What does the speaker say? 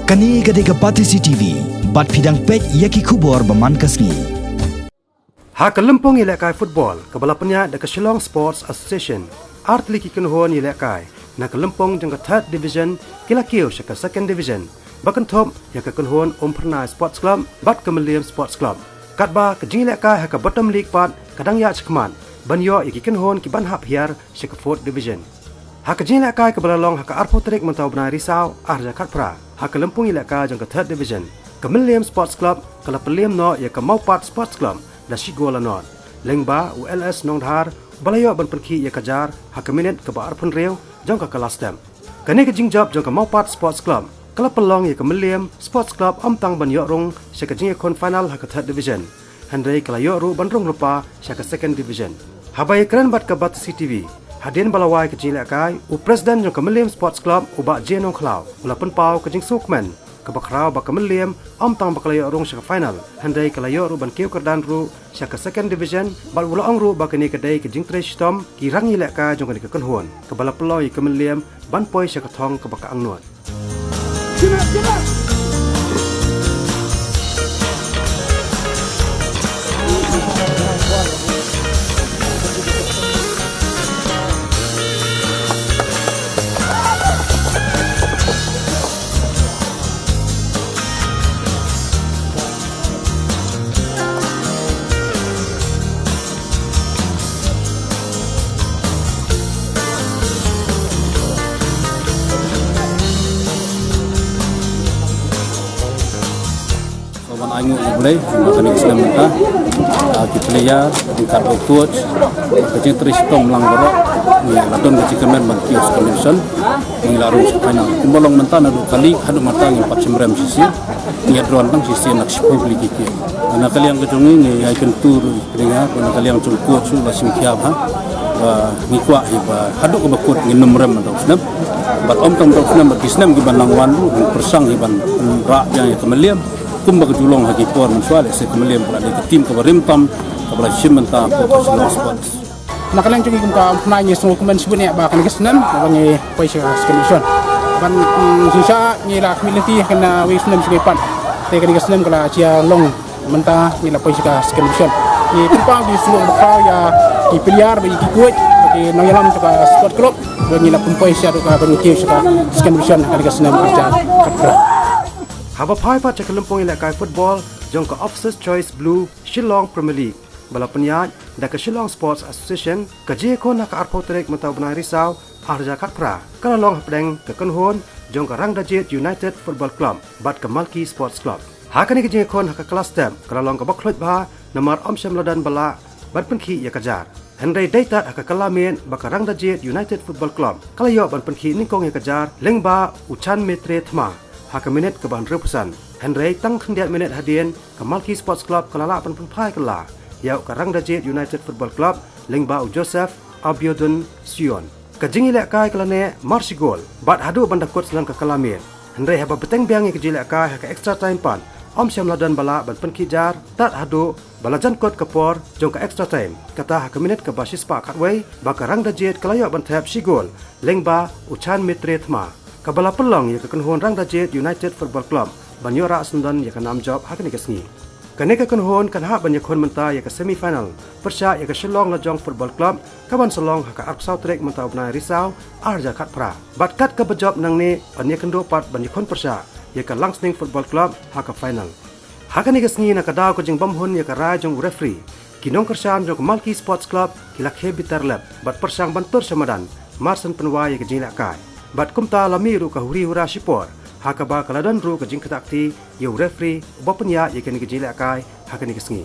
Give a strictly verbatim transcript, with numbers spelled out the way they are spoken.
Kane ka dei ka Batesi T V, bad phi dang peit ïa ki khubor ba man ka sngi. Ha ka lympung ïalehkai football, kaba la pynïaid da ka Shillong Sports Association, artylli ki kynhun ïalehkai na ka lympung jong ka Third Division ki la kiew sha ka Second Division, ba kynthup ïa ka kynhun Umphyrnai Sports Club bad ka Mylliem Sports Club. Katba ka jingïalehkai ha ka Bottom League pat ka dang ïaid shakhmat ban ïoh ïa ki kynhun kiban hap hiar sha ka Fourth Division. Ha ka jingïalehkai kaba la long ha ka arphew tarik mynta u bnai Risaw, ar hajar khatphra, ha ka lympung ïalehkai jong ka Third Division, ka Mylliem Sports Club ka la pynliem noh ïa ka Mawpat Sports Club da shi gol la nod, lyngba u L S Nongdhar ba la ïoh ban pynkhih ïa ka jar ha ka minit kaba arphew hynriew jong ka kylla step. Kane ka jingjop jong ka Mawpat Sports Club ka la pynlong ïa ka Mylliem Sports Club ym tang ban ïoh rung sha ka jingïakhun final ha ka Third Division, hynrei ka la ïoh ruh ban rung lypa sha ka Second Division. Haba ïakren bad ka Batesi T V hadien ba la wai ka jingïalehkai, u President jong ka Mylliem Sports Club, u Bah J Nongkhlaw, u la pynpaw ka jingsngewkmen kaba khraw ba ka Mylliem ym tang ba ka la ïoh rung sha ka final, hynrei ka la ïoh ruh ban kiew kyrdan ruh sha ka Second Division, bad u la ong ruh ba kane ka dei ka jingtrei shitom ki rangïalehkai jong kane ka kynhun, kaba la pynlong ïa ka Mylliem ban poi sha ka thong kaba ka angnud. Sa ban ai nguh ïa U Blei ba kane ka snem mynta, ah, ki player, ki coach, ka jingtrei shitom lang baroh, ngi la don ka jingkmen ban kiew sha ka competition, ngi la rung sha final. Kumba long mynta naduh kali haduh mynta ngi pat shim rem shisien, ngi ïa drone tang shisien na ka shiphew tylli ki kiew. Na ka liang ka jong ngi, ngi ïai kyntu ruh ïa ka dei nga, na ka liang jong u coach ruh la shim khia bha. Ba ngi kwah hi ba haduh kaba kut ngin nym rem mynta u snem. Bad ym tang mynta u snem, bad ki snem kiban nang wan ruh, ngi pyrshang hi ban, mm, rah biang ïa ka Mylliem. Kumba ka ju long ha ki por mynshuwa, lehse ka Mylliem ka la dei ka team kaba rim tam, kaba la shim bynta ha ka Shillong Sports. Na ka liang jong ngi kum ka Umphyrnai ngi sngewkmen shibun ïa ba kane ka snem ba ngi poi sha ka Second Division. Ban, mm, shisha ngi la khmih lynti ha kane kawei ka snem shuwa pat. Te kane ka snem ka la jia long, mynta ngi la poi sha ka Second Division. Ngi pynpaw ki sngewbha ïa ki player bad ïa ki coach, bad ki nongïalam jong ka sport club, ba ngi la pynpoi sha ka, ba ngi kiew sha ka Second Division ha kane ka snem ar hajar khatphra. Haba phai pat sha ka lympung ïalehkai football jong ka Officers Choice Blue Shillong Premier League, ba la pynïaid da ka Shillong Sports Association, ka jingïakhun ha ka arphew tarik mynta u bnai Risaw, ar hajar khatphra, ka la long hapdeng ka kynhun jong ka Rangdajied United Football Club bad ka Malki Sports Club. Ha kane ka jingïakhun ha ka kylla step ka la long kaba khluit bha, namar ym shym la don ba lah ban pynkhih ïa ka jar. Hynrei dei tad ha ka kylla miet ba ka Rangdajied United Football Club ka la ïoh ban pynkhih nyngkong ïa ka jar lyngba u Chan Metre Thma ha ka minit kaba hynriewphew san. Hynrei tang khyndiat minit hadien, ka Malki Sports Club ka la lah ban pynphai kylla ïa ka Rangdajied United Football Club lyngba u Joseph Abiodun Sion. Ka jingïalehkai ka la neh mar shi gol bad haduh ban da kut syndon ka kylla miet. Hynrei haba bteng biang ïa ka jingïalehkai ha ka extra time pat, ym shym la don ba lah ban pynkhih jar tad haduh ba la jan kut ka por jong ka extra time, kata ha ka minit kaba shispah khatwei, ba ka Rangdajied ka la ïoh ban thep shi gol lyngba u Chan Metre Thma, kaba la pynlong ïa ka kynhun Rangdajied United Football Club ban ïoh rah syndon ïa ka nam jop ha kane ka sngi. Kane ka kynhun kan hap ban ïakhun mynta ïa ka semi final pyrshah ïa ka Shillong Lajong Football Club, kaban sa long ha ka arphew saw tarik mynta u bnai Risaw, ar hajar khatphra. Bad kat kaba jop nangne, yn ïakynduh pat ban ïakhun pyrshah ïa ka Langsning Football Club ha ka final. Ha kane ka sngi, na ka daw ka jingbymhun ïa ka rai jong u referee, ki nongkyrshan jong ka Malki Sports Club ki la khie bitar lep bad pyrshang ban tur sha madan marshen pynwai ïa ka jingïalehkai. Bad kumta la mih ruh ka huri hura shipor, ha kaba ka la don ruh ka jingktah kti ïa u referee uba pynïaid ïa kane ka jingïalehkai ha kane ka sngi.